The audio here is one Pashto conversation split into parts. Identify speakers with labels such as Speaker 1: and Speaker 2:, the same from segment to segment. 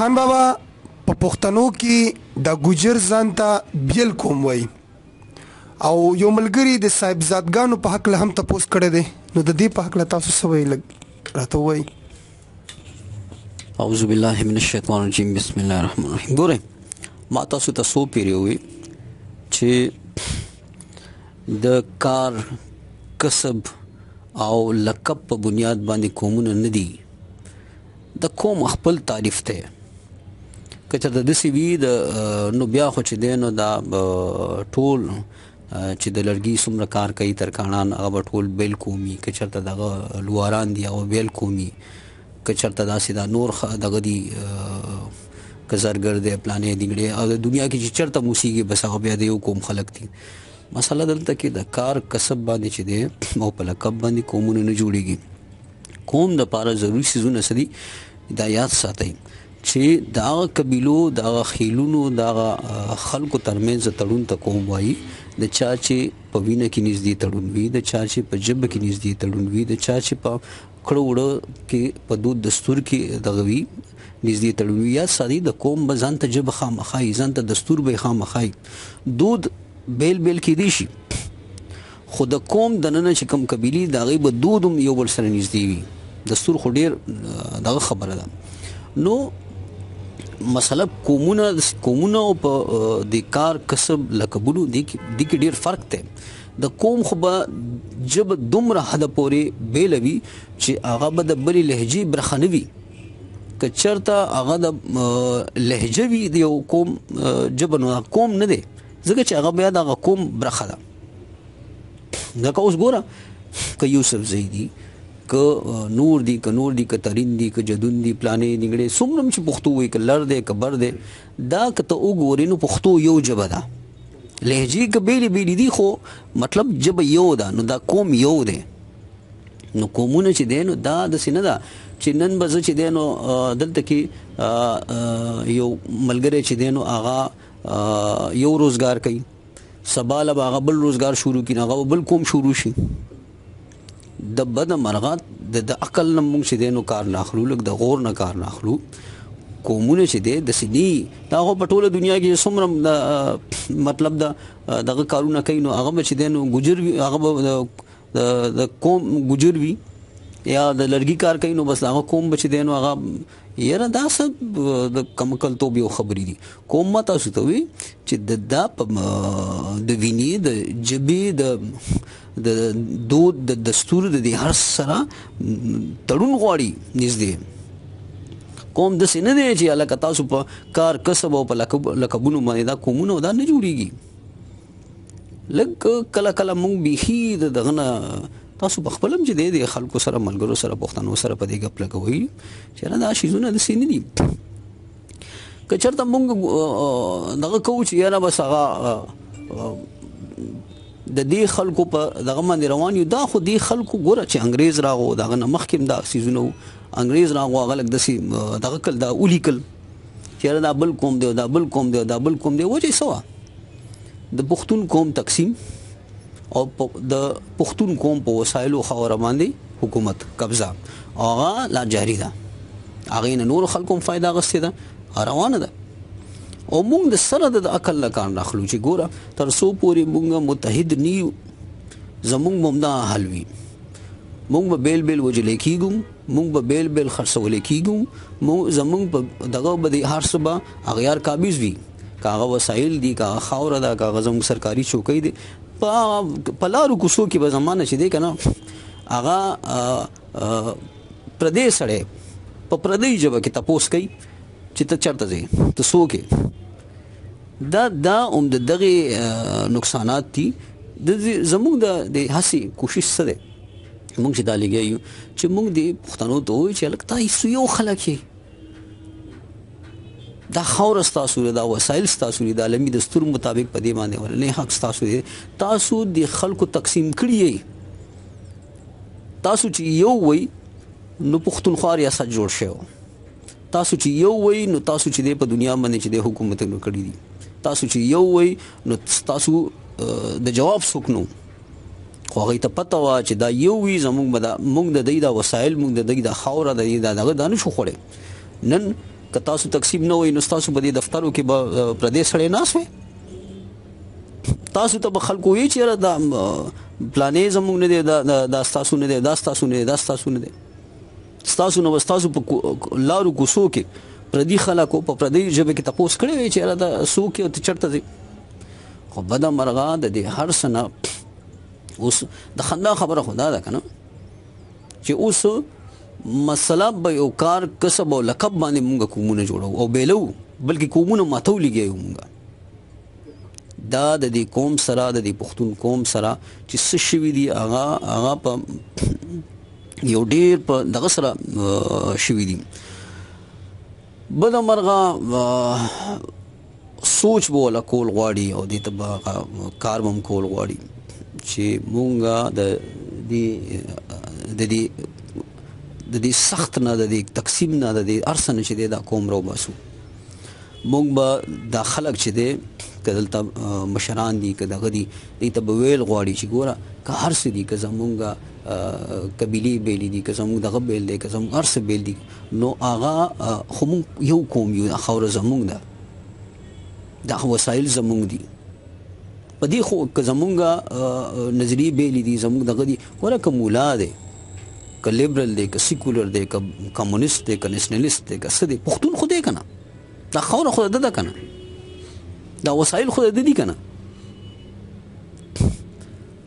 Speaker 1: خان بابا، په پښتنو کې د ګجر ځان ته بیل قوم وایي او یو ملګري د صاحبزادګانو په هکله هم تپوس کړی دی، نو د دې په هکله تاسو څه وایئ، لږ راته ووایئ.
Speaker 2: اعوذ بالله من الشیطان الرجیم، بسم الله الرحمن الرحیم. ګورئ، ما تاسو ته څو پیرې ووی چې د کار، کسب او لقب په بنیاد باندې قومونه نه دي. د قوم خپل تعریف دی. که چېرته داسې وي د نو بیا خو چې دی نو دا ټول چې د لرګي څومره کار کوي ترکاڼان، هغه به ټول بیل قومي. که چېرته دغه لواران دي، هغه بیل قومي. که چېرته داسې دا نور دغه دي، که زرګر دی، پلانې دینګړې، او د دنیا کې چې چېرته موسیږي، بس هغه بیا د یو قوم خلک دي. مسله دلته کې د کار کسب باندې چې دی او په لقب باندې قومونه نه جوړیږي. قوم د پاره ضروري څیزونه څه دي، دا یاد ساتئ چې د هغه قبیلو، د هغه خیلونو، د هغه خلکو ترمنځ تړون ته قوم وایي، د چا چې په وینه کې نږدې تړون وي، د چا چې په ژبه کې نږدې تړون وي، د چا چې په کړو وړو کې، په دود دستور کې دغه وي، نږدې تړون وي. یاد ساتئ، د قوم به ځان ته ژبه خامخا، ځان ته دستور به خامخا، دود بیل بیل کېدی شي، خو د قوم دننه چې کوم قبیلې، د هغې به دود هم یو بل سره نږدې وي. دستور خو ډېر دغه خبره ده. نو مسله قومونه او په د کار کسب لقبونو دي کې ډېر فرق دی. د قوم خو به ژبه دومره حده پورې بیله وي چې هغه به د بلې لهجې برخه نه وي. که چېرته هغه د لهجه وي د یو قوم ژبه، نو قوم نه دی، ځکه چې هغه بیا د هغه قوم برخه ده. ځکه اوس ګوره، که یوسف زیدي، که نور دي، که ترین دي، که جدون دي، پلانې نیګړې، څومره چې پښتو وي، که لر دی، که بر دی، دا که ته وګورې نو پښتو یو ژبه ده. لهجې که بېلې بېلې دي، خو مطلب ژبه یو ده، نو دا قوم یو دی. نو قومونه چې دی نو دا داسې نه ده چې نن به زه چې دی نو دلته کې یو ملګری چې دی نو هغه یو روزګار کوي، سبا له به هغه بل روزګار شروع کړي، هغه بل قوم شروع شي. د بده مرغه د عقل نه موږ چې دی نو کار نه اخلو، لږ د غور نه کار نه اخلو. قومونه چې دی داسې دي، دا خو په ټوله دنیا کې څومره مطلب د دغه کارونه کوي، نو هغه به چې دی نو ګجر وي، هغه به د قوم ګجر وي، یا د لرګي کار کوي، نو بس هغه قوم به چې دی نو هغه. یاره، دا څه د کمکلتوب یو خبرې دي. قوم ما تاسو ته وي چې د دا د وینې، د ژبې، د دود، د دستور، د دې هر سره تړون غواړي نږدې. قوم داسې نه دی چې هلکه تاسو په کار کسب او په لقبونو باندې دا قومونه دا نه جوړیږي. لږ کله کله مونږ بیخي د دغه نه، تاسو په خپل هم چې دی د خلکو سره، ملګرو سره، پښتنو سره په دې ګپ لګوي چې نه، دا شیزونه داسې نه دي. که چېرته مونږ دغه کوو چې یاره بس هغه د دې خلکو په دغه باندې روان یو، دا خو دې خلکو ګوره چې انګريز راغو، دغه نه مخکې هم دا څیزونه وو. انګريز راغو، هغه لږ داسې دغه کل دا ولیکل چې یاره دا بل قوم دی، دا بل قوم دی، دا بل قوم دی. وجه یې څه وه؟ د پښتون قوم تقسیم او د پښتون قوم په وسایلو خاوره باندې حکومت قبضه، هغه لا جاری ده. هغې نه نورو خلکو هم فایده اخیستې ده، روانه ده. او موږ د سره د عقل نه کار نه اخلو چې ګوره، تر څو پورې موږ متحد نه یو، زموږ به همدا حل وي. موږ به بیل بیل وژل کېږو، موږ به بیل بیل خرڅول کېږو، موږ زموږ په دغه به د هر څه به اغیار قابض وي، که هغه وسایل دي، که هغه خاوره ده، که هغه زموږ سرکاري چوکۍ دي. په لارو کوڅو کې به زمانه چې دی که نه، هغه پردی سړی په پردۍ ژبه کې تپوس کوي چې ته چېرته ځې، ته څوک یې. دا هم د دغې نقصانات دي. د زموږ د هسې کوشش څه دی، موږ چې دا لګیا یو چې موږ دې پښتنو ته ووایو چې هلک، تاسو یو خلک یئ، دا خاوره ستاسو ده، دا وسایل ستاسو دي، د عالمي دستور مطابق په دې باندې اولنی حق ستاسو دی. تاسو د خلکو تقسیم کړي یئ. تاسو چې یو وئ نو پښتونخوا ریاست جوړ شوی، تاسو چې یو وئ نو تاسو چې دی په دنیا باندې چې دی حکومتونه کړي دي، تاسو چې یو وئ نو تاسو د جواب څوک نو. خو هغوی ته پته وه چې دا یو وي، زموږ به دا، موږ د دوی دا وسایل، موږ د دوی دا خاوره، د دوی دا دغه دا نه شو خوړی. نن که تاسو تقسیم نه وای نو تاسو په دې دفترو کې به پردې سړی ناست وي، تاسو ته به خلکو وی چې دا پلانې زموږ نه دی، دا دا تاسو نه دی، دا تاسو نه دی، دا تاسو نه دی. تاسو نو تاسو په لارو کوڅو کې پردي خلکو په پردي ژبه کې تپوس کړی وي چې دا څوک او ته چرته ځي. خو بده مرغه د دې هر څه نه اوس د خندا خبره خو دا ده که نه چې اوس مسله به یو کار کسب او لقب باندې مونږ قومونه جوړو او بیلو، بلکې قومونه ماتو لګي یو مونږ. دا د دې قوم سره، د دې پښتون قوم سره چې څه شوي دي، هغه هغه په یو ډیر په دغه سره شوي دي. بده مرغه سوچ به ولا کول غواړي او دې ته به کار به هم کول غواړي چې مونږه د دې د دې د دې سخت نه، د دې تقسیم نه، د دې ارسنه نه چې دا قوم راو باسو. مونږ به دا خلک چې دی که دلته مشران دي که دغه دي، دې ته به ویل غواړي چې ګوره که هر څه دي، که زمونږ قبیلې بیلې دي، که زمونږ دغه بیل دی، که زمونږ هر څه بیل دي، نو هغه خو مونږ یو قوم یو، دا خاوره زمونږ ده، دا وسایل زمونږ دي. په دې خو که زمونږ نظریې بیلې دي، زمونږ دغه دي، ګوره که مولا دی، که لیبرل دی، که سیکولر دی، که کمونیست دی، که نشنلیست دی، که څه دی، پښتون خو دی که نه، دا خاوره خو د ده که نه، دا وسایل خو د ده دي که نه.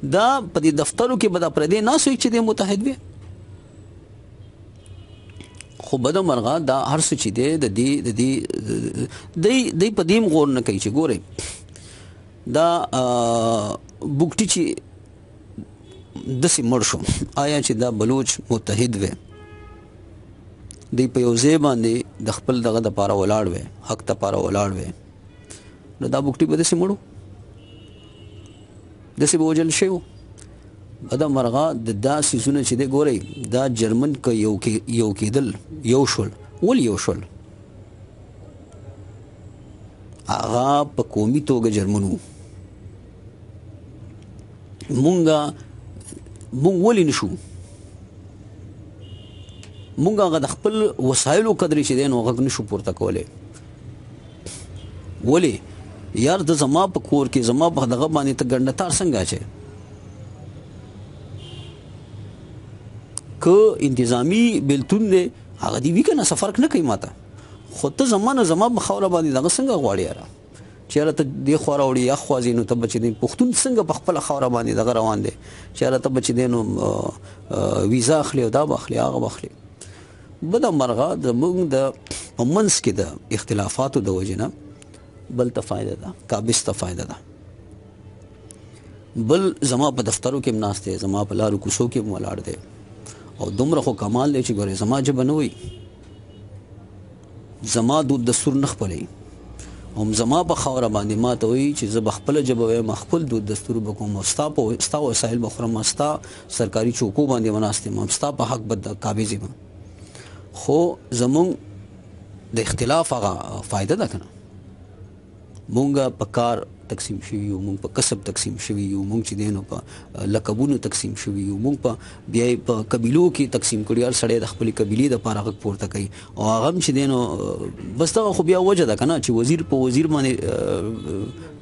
Speaker 2: دا په دې دفترو کې به دا پردې ناست وي چې دی متحد وي. خو بده مرغه دا هر څه چې دی د دې د دې دی دی په دې هم غور نه کوي چې ګورئ دا بوکټي چې داسې مړ شو، آیا چې دا بلوچ متحد وي، دی په یو ځای باندې د خپل دغه دپاره ولاړ وي، حق دپاره ولاړ وي، نو دا بوکټي به داسې مړو، داسې به وژل شوی و. بده مرغه د دا څیزونه چې دی ګورئ دا جرمن که یو کېدل، یو شول، ولې یو شول؟ هغه په قومي توګه جرمن وو. مونږ ولې نشو؟ مونږ هغه د خپل وسایلو قدر چې دی نو غږ نشو پورته کولی. ولې یار د زما په کور کې زما په دغه باندې ته ګنډه تار څنګه اچوې؟ که انتظامی بیلتون دی هغه دی وي که نه، څه فرق نه کوي ماته، خو ته زما نه زما په خاوره باندې دغه څنګه غواړې یاره چې یاره ته دې خوا راوړي یا خوا ځې، نو ته به چې دی پښتون څنګه په خپله خاوره باندې دغه روان دی چې یاره ته به چې دی نو ویزا اخلي او دا به اخلي هغه به اخلي. بده مرغه زموږ د په منځ کې د اختلافاتو د وجې نه بل ته فایده ده، قابض ته فایده ده. بل زما په دفترو کې هم ناست دی، زما په لارو کوڅو کې هم ولاړ دی، او دومره خو کمال دی چې ګورې زما ژبه نه وایي، زما دود دستور نه خپلوي، هم زما په خاوره باندې ما ته وایي چې زه به خپله ژبه وایم، خپل دود دستور به کوم، ستا په ستا وسایل به خورم، ستا سرکاري چوکو باندې به ناست یم، ستا په حق به قابض یم. خو زمونږ د اختلاف هغه فایده ده که نه، مونږ په کار تقسیم شوي یو، مونږ په کسب تقسیم شوي یو، مونږ چې دی نو په لقبونو تقسیم شوي یو، مونږ په بیا په قبیلو کې تقسیم کړي، هر سړی د خپلې قبیلې دپاره غږ پورته کوي، او هغه هم چې دی نو بس دغه خو بیا وجه ده که نه چې وزیر په وزیر باندې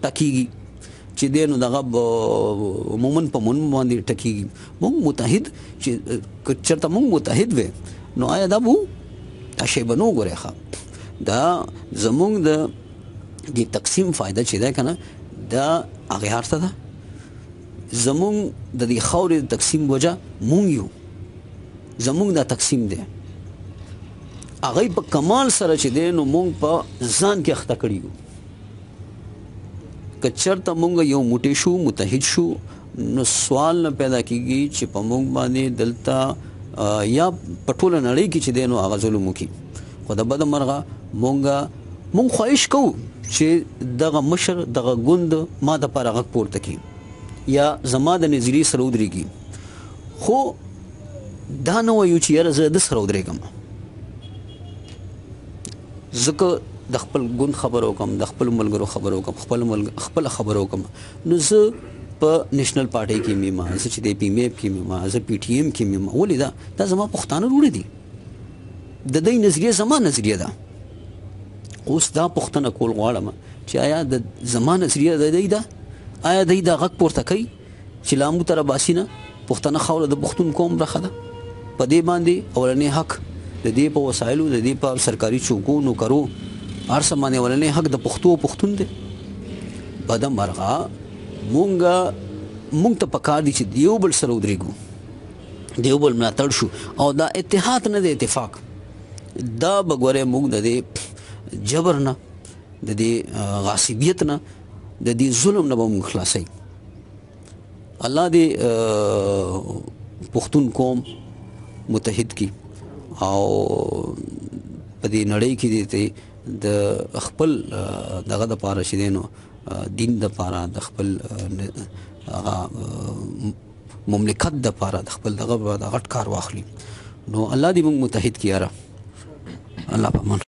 Speaker 2: ټکیږي، چې دی نو دغه مومن په مومن باندې ټکیږي. مونږ متحد چې که چېرته مونږ متحد وی نو آیا دا به دا شی به نه وګورئ. ښه دا زمونږ د دې تقسیم فایده چې ده که نه دا هغې هر څه ده. زمونږ د دې خاورې د تقسیم وجه مونږ یو، زمونږ دا تقسیم دی. هغوی په کمال سره چې دی نو مونږ په ځان کې اخته کړي یو. که چېرته مونږ یو موټی شو، متحد شو، نو سوال نه پیدا کیږي چې په مونږ باندې دلته یا په ټوله نړۍ کې چې دی نو هغه ظلم وکړي. خو د بده مرغه مونږ خواهش کوو چې دغه مشر دغه ګوند ما د پاره غږ پورته کړي یا زما د نظریې سره ودرېږي، خو دا نه وایو چې یاره زه د سره ودرېږم، ځکه د خپل ګوند خبره وکړم، د خپل ملګرو خبره وکړم، خپله خبره وکړم، نو زه په نېشنل پارټۍ کې یم، زه چې د پی ایم ایف کې یم، زه پی ټي ایم کې یم. ولې دا زما پښتانه وروڼه دي، د دوی نظریه زما نظریه ده. اوس دا پوښتنه کول غواړم چې آیا د زما نظریه د دی ده؟ آیا دی دا غږ پورته کوي چې لامبو تر اباسینه پښتنه خاوره د پښتون قوم برخه ده؟ په دې باندې اولنې حق د دې په وسایلو، د دې په سرکاري چوکو، نوکرو، هر څه باندې اولنې حق د پښتو او پښتون دی. بده مرغه مونږ ته پکار دي چې د یو بل سره ودرېږو، د یو بل ملاتړ شو، او دا اتحاد نه دی اتفاق. دا به ګورې موږ د دې جبر نه، د دې غاصبیت نه، د دې ظلم نه به موږ خلاصوي. الله دې پښتون قوم متحد کی او په دې نړۍ کې دې د خپل دغه د پاره چې دینو دین د پاره، د خپل هغه مملکت د پاره، د خپل دغه د غټ کار واخلي. نو الله دې موږ متحد کی یاره. الله پامان.